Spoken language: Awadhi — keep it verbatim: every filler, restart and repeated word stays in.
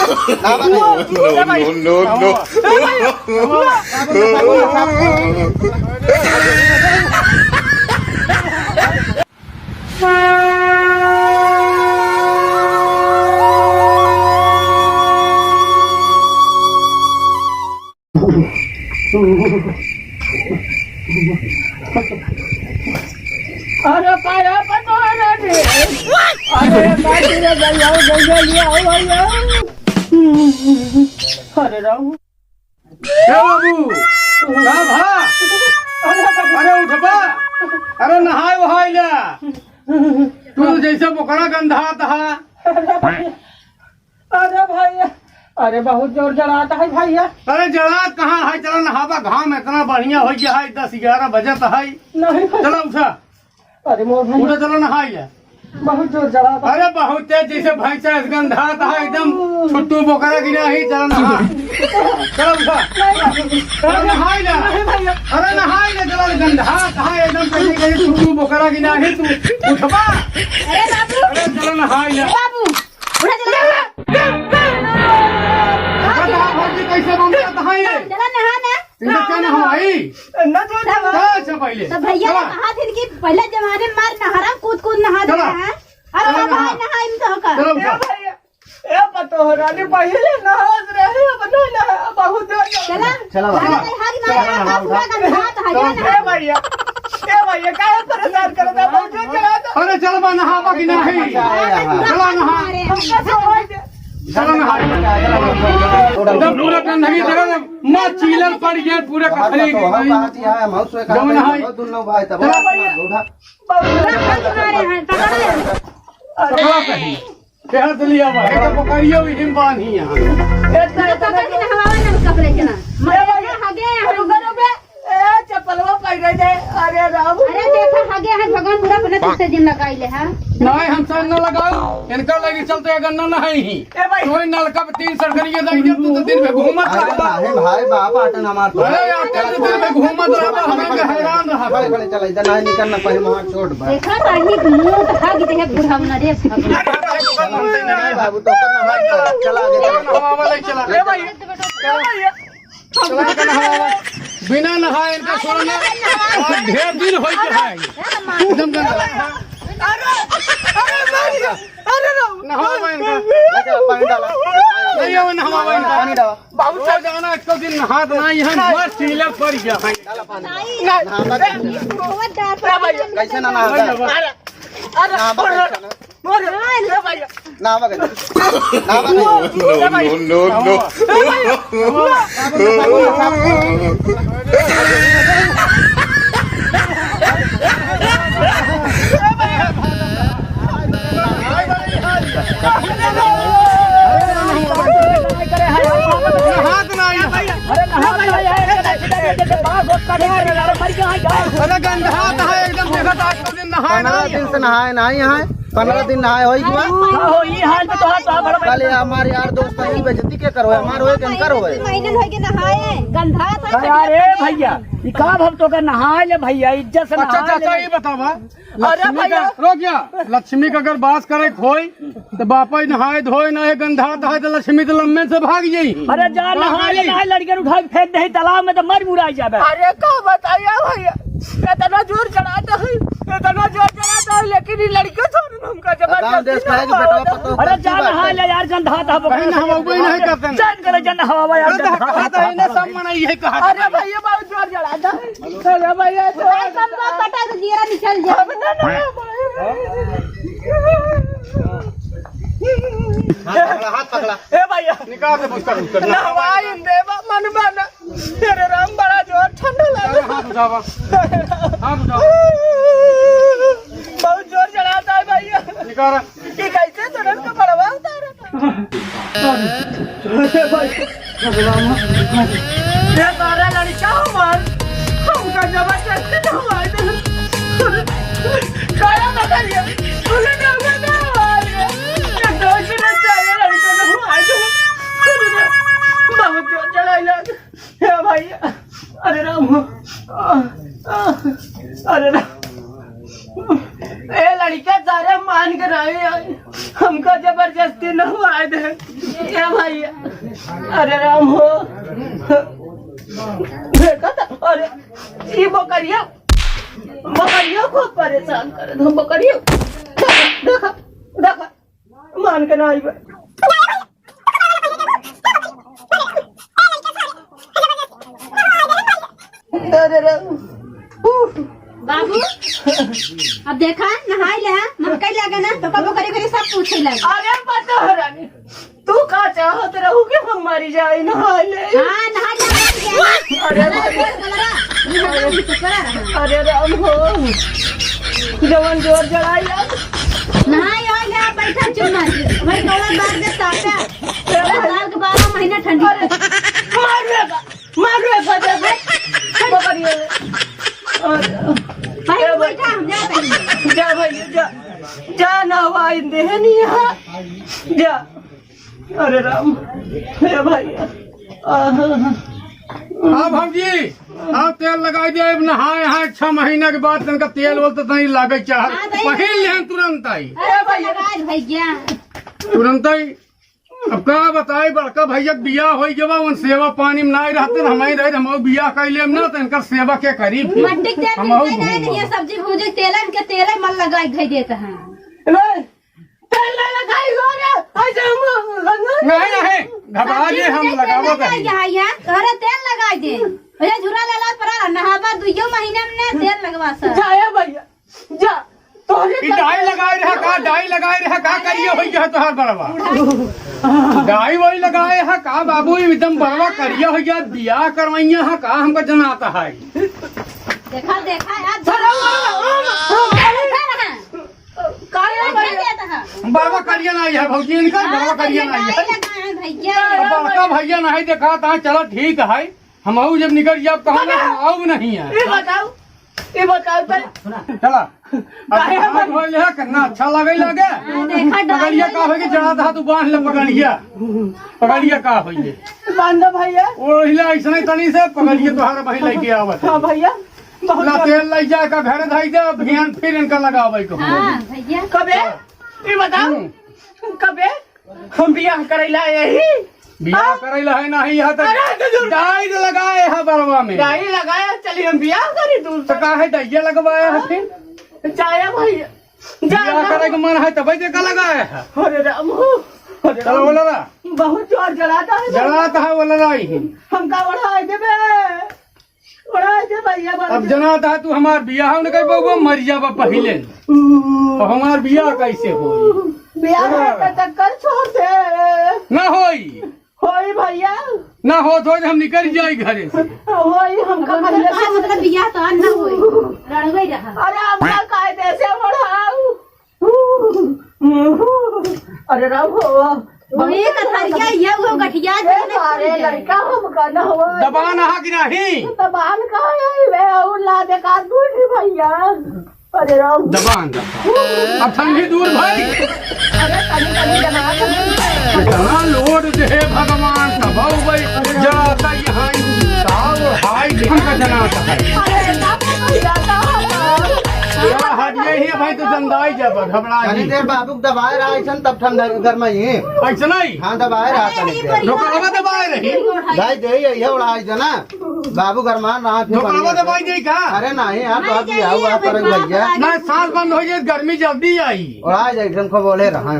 ना बा। No, no, no, no। अरे पाया पटोरा रे। अरे काकी रे, गैया, गैया, ले आओ, आओ, आओ। अरे राम। ए बाबू, का भा? अरे उठबा। अरे नहाए वहाए ला। तू जैसे बोकरा गंधात हा। अरे भैया, अरे बहुत जोर जड़ात है भैया। अरे जड़ात कहाँ है, चला नहावा, घाम इतना बढ़िया होइ गया है, दस ग्यारह बजत है। नहीं भैया। चला उठा। अरे मोर भैया। उठा, चला नहाई ले। बहुत जोर जड़ात है। अरे बहुत तेज, जैसे भैंसा इस गंधात है एकदम, छुट्टू बोकरा की नहीं, चला नहा। चला उठा। नहीं। अरे नहाई ले। नहीं भैया। अरे नहाई ले, चला गंधात है एकदम, कहीं कहीं छुट्टू बोकरा की नहीं, तू उठबा। अरे बाबू। अरे चला नहाई ले। बाबू। उठा चला। बता भौजी कैसे बन जाता है ये? चला नहा ना। इनका क्या नहवाई? ना तो चला। चला, अच्छा पहले। तो भैया चला। ने कहा थे कि पहले जमाने में मार नहरा कूद कूद नहा चला। देना है। अब चला हम नहा। नहा इन तो का। चलो ए उठा। भैया, ए पतोह रानी पहले नहात रहे, अब नहीं नहा, बहुत देर हो चला। चला बाबा। अरे हाथ चला मार, ना, हाथ उठा। पूरा गंधात है, चला। ए भैया, ए भैया, काहे परेशान करत है? बहुत जोर चला था। अरे चल बा नहावा कि नहीं? अरे पूरा चला हाथ नहा। मारे हैं। हमका समझ दे। चला नहा। एकदम पूरा गंदगी जगह में मत चीलल पड़ गया, पूरा कथरी के भाई। जब नहाई। बहुत दुनो भाई तब चला। उठा। पूरा हाथ मारे हैं, पकड़ ले। पकड़ा कहीं। केहर से लिया बा? एकर बकरिया भी हिम बांधी यहाँ। इतना, इतना पकड़ के नहवावे ना कपड़े के ना। ए भाई, हगे हैं। रुको, रुको। ए, चप्पलवा पहिरे दे। अरे राम। अरे देखा, हगे हैं, भगवान बुरा अपने तीसरे दिन लगाई ले, हाँ? नहीं, हम सब न लगाओ। इनका लगी चलते अगर न नहाई ही। ए भाई। कोई नलका पे तीन सरकरिया दे दे, तू तो दिन में घूमत अरे रहबा। नहीं भाई, बाप आटन हमार तो। अरे, आटन तो दिन में घूमत रहबा, हमें के हैरान रहबा। बड़े, बड़े, चला, इधर नहीं निकलना, पहले वहाँ चोट बा। देखा, ताही मुंह तो खा गई, देख बुढ़ावना रे, सब। नहीं बाबू, तो करना है, चला आगे, चला। नहावा वाला ही चला। ए भाई, ए भाई। चला के नहावा। बिना नहाए इनका छोड़ना। ढेर दिन हो गया है। एकदम गंदा। अरे, अरे, अरे, अरे, नहावा इनका। लेके पानी डाला। नहीं, वो नहावा इनका। पानी डाला। बाबू, चल जाना, एक दिन नहात नहीं है, मस्त चीलर पड़ गया है। डाला पानी। नहीं। नहावा कैसे? कैसे ना नहावा? अरे, अरे, नहावा कैसे ना? अरे, अरे, भैया। नहावा कैसे? नहावा कैसे? No, no, no, no। नहात नहीं। अरे नहा भाई, अरे, अरे, अरे, अरे, पास होता नहीं, अरे, अरे, मर गया, यार। अरे गंधात है एकदम, देखा था, आज तो दिन नहाए पन्द्रह नहीं। दिन से नहाए नहीं है, पन्द्रह दिन नहाए होई कि बा? हाँ, हो, ई हाल में तो हाथ बड़ा कल ये हमारे यार दोस्त की बेइज्जती के करो, हमार होए कि इनकर होए? महीनन होए के नहाए, गंधात है। अरे भैया, ई का हम तो का नहाए ले भैया, इज्जत से अच्छा, नहाए चाचा, ले। ये बतावा, अरे लक्ष्मी भैया। का, रुक जा। लक्ष्मी का अगर बास करे के होई, तो बापा ही नहाए धोए ना है, गंधात है, तो लक्ष्मी तो लम्बे से भाग जाई। अरे जा, भाग नहाए, जाई। नहाए, लड़के उठा के फेंक दे तालाब में, तो मर मुराई जाबे। अरे का बताइए भैया, इतना जोर चढ़ाता है, इतना जोर चढ़ाता है, लेकिन ये लड़के छोड़ हमका जबरदस्ती गाँव देश का है कि नहावा बेटवा दे। पतोह अरे करती जा बात नहा है। ले यार, गंधात है, कहीं नहावा कोई नहीं करते ना। चैन करे, जा नहावा यार, अरे तो गंधात कहता है। है ना, सब मना ये कहा अरे था। भैया, बहुत जोर चढ़ाता है। अरे भैया, तो भाई, कम बात बता दे, जीरा निकल जाए। हम ना, ना, हाथ पकड़ा, हाथ पकड़ा। ए भैया। निकाल दे, पुस्तक, पुस्तक। नहवाई देवा, मन बना। अरे राम, बड़ा जोर ठंडा लगा। अरे हाथ उठावा। हाथ उठावा। बहुत जोर चढ़ाता है भैया। निकाल। ये कैसे तुरंत का बड़वा उतारा था? अरे भाई, अरे राम, ये सारा लड़का हमार, हमका जबरदस्ती नहवाए दे। काया बता दिया, उन्हें नहवाए दे। ये दो दिन चाहिए लड़का नहवाए दे। बहुत जोर चढ़ाई लग। हे भाई, अरे राम, अरे राम। ए लड़का सारे मान के रहे, हमका जबरदस्ती न हुआ दे। ए भैया, अरे राम हो, देखा था, अरे ई बकरिया, बकरिया को परेशान करे दो, बकरिया, देखा, देखा, देखा। मान के ना आइबे। अरे रे, उफ। बाबू, अब देखा, नहाई ले, हाँ? महकाई लगे ना, तो कबो करी करी सब पूछे लगे। अरे बतोहरानी, तू का चाहत रहू कि हम मरी जाई नहाई ले? हाँ, नहा जा, मर गया। अरे भाई। अरे राम हो, जवन जोर जड़ाई अब। नहाई आई है, बैठा चुप मत। भाई कौन बात दे ताका? अरे भाई। साल के बारह महीना ठंडी। अरे, मार रे बा, मार रे बा, दे दे। पकड़िए। अरे, भाई, ए भाई। बैठा, हम जाते हैं। जा भाई, जा। जा ना, हवा देहनी है। जा। अरे राम, हे भैया। आहा। हाँ भौजी, आओ तेल लगाई दे, अब नहाए, यहाँ छह महीना के बाद तनका तेल वोल तो नहीं लागे चाह। हाँ, भाई। पहिन लेहन तुरंत आई। अरे, भैया। तुरंत आई। अब का बताई, बड़का भैया के बियाह होई गवा, उन सेवा पानी में नाई रहते, हम ही रहे, हम बियाह कर लेम ना, तो इनकर सेवा के करी फिर? मट्टी के तेल हम मिलते नहीं, भूल। नहीं, ये सब्जी भूजे के तेल, इनके तेल ही मन लगाई के देते हैं। ए, तेल ना लगाई हो रे, ऐसे हम नहीं, नहीं, घबरा जे हम लगावत हई। यहाँ, यहाँ, तोहरे तेल लगाई दे। भैया झूरा ले ला, परा नहाबा दुइयो महीने में ना तेल लगवा सर। जाए भैया, जा, तोहरे ई डाई लगाए रहा का, डाई लगाए रहा का, करिए होई गया तोहार बड़वा। डाई वही लगाए हा का बाबू, एकदम बड़वा करिया होई गया, बियाह करवाइया हा का, हमका जनाता है। देखा, देखा, यार, धरो, धरो, धरो। काहे भाई? बड़वा करिया ना है भौजी, इनका बड़वा करिया ना है। भैया। अब बड़का भैया नहीं देखा था, चलो ठीक है, हम आऊ जब निकल जाब कहाँ ना, हम आऊ नहीं है। ये बताओ, ये बताओ तो। चला। अब काहे हाथ धोए ले, कितना अच्छा लगे, लगे। हाँ, देखा, पकड़िया का होई कि जड़ा था, तू बांध ले पकड़िया। पकड़िया का होई ये? बांध दो भैया। वो हिला ऐसने तनी से पकड़िया तोहार भाई लेके आवत है। हाँ भैया। बहुत ना तेल लई जाए का घर धई दे, अभियान फिर इनका लगावे को। हाँ, भैया। कबे? ये बताओ। हम्म। कबे? हम बियाह करैला यही। बियाह हाँ? करैला है नहीं, यहाँ तक अरे, तो जो डाई लगाए है बड़वा में। डाई लगाए, चलिए हम बियाह करी दूर तो तक। काहे डाइया लगवाया है फिर? जाया भाई, जा बियाह ना। करे के मन है तबै देखा लगाए है। अरे राम हो, अरे चलो राम। बोला ना। बहुत जोर जलाता है। जलाता है बोला ना ही। हमका ओढ़ाई देबे। ओढ़ाई दे भैया, बाबू। अब जना था तू हमार बियाह न कर बउआ, मर जाबा पहिले। हम्म। तो हमार बियाह कैसे होई? बियाह हाँ। का चक्कर छोड़ दे। ना होई। होई भैया। ना होत होई तो हम निकल जाई घरे से। होई, हमका अब पहिले का से मतलब बियाह तो ना होई। रणवे रहा। अरे हमका कायदे से ओढ़ाऊ। अरे राम हो। वही कथरिया, ये वो गठिया ए, जे ने अरे खोल दे। लड़का हमका न हो। दबान हा कि नहीं? दबान का है बे, और ला दे का दूध भैया। अरे राम। दबान दबा। अब ठंडी दूर भाई। अरे तनी तनी दबा के। इतना लोड दे भगवान, तब भाई जरा सा यहाँ का और हाय हमका जना था। अरे ना भैया का। क्या हाथ यही है भाई, तो दंदाई जब घबरा तनी जी। देर बाबू के दबाए रहा, ऐसन तब ठंडा गर्मा ही। ऐसा नहीं? हाँ, दबाए रहा तनी देर। ढोकरवा दबाए रही। भाई दे, ये, ये उड़ा है ना। बाबू गरमान रहा फिर ढोकरवा बढ़िया से। दबाई दे का? अरे नहीं यार, तो आप ये आओ, आप पर भैया। ना, सांस बंद हो जाए, गर्मी जल्दी आई। उड़ा जाए, एकदम को बोले रहा।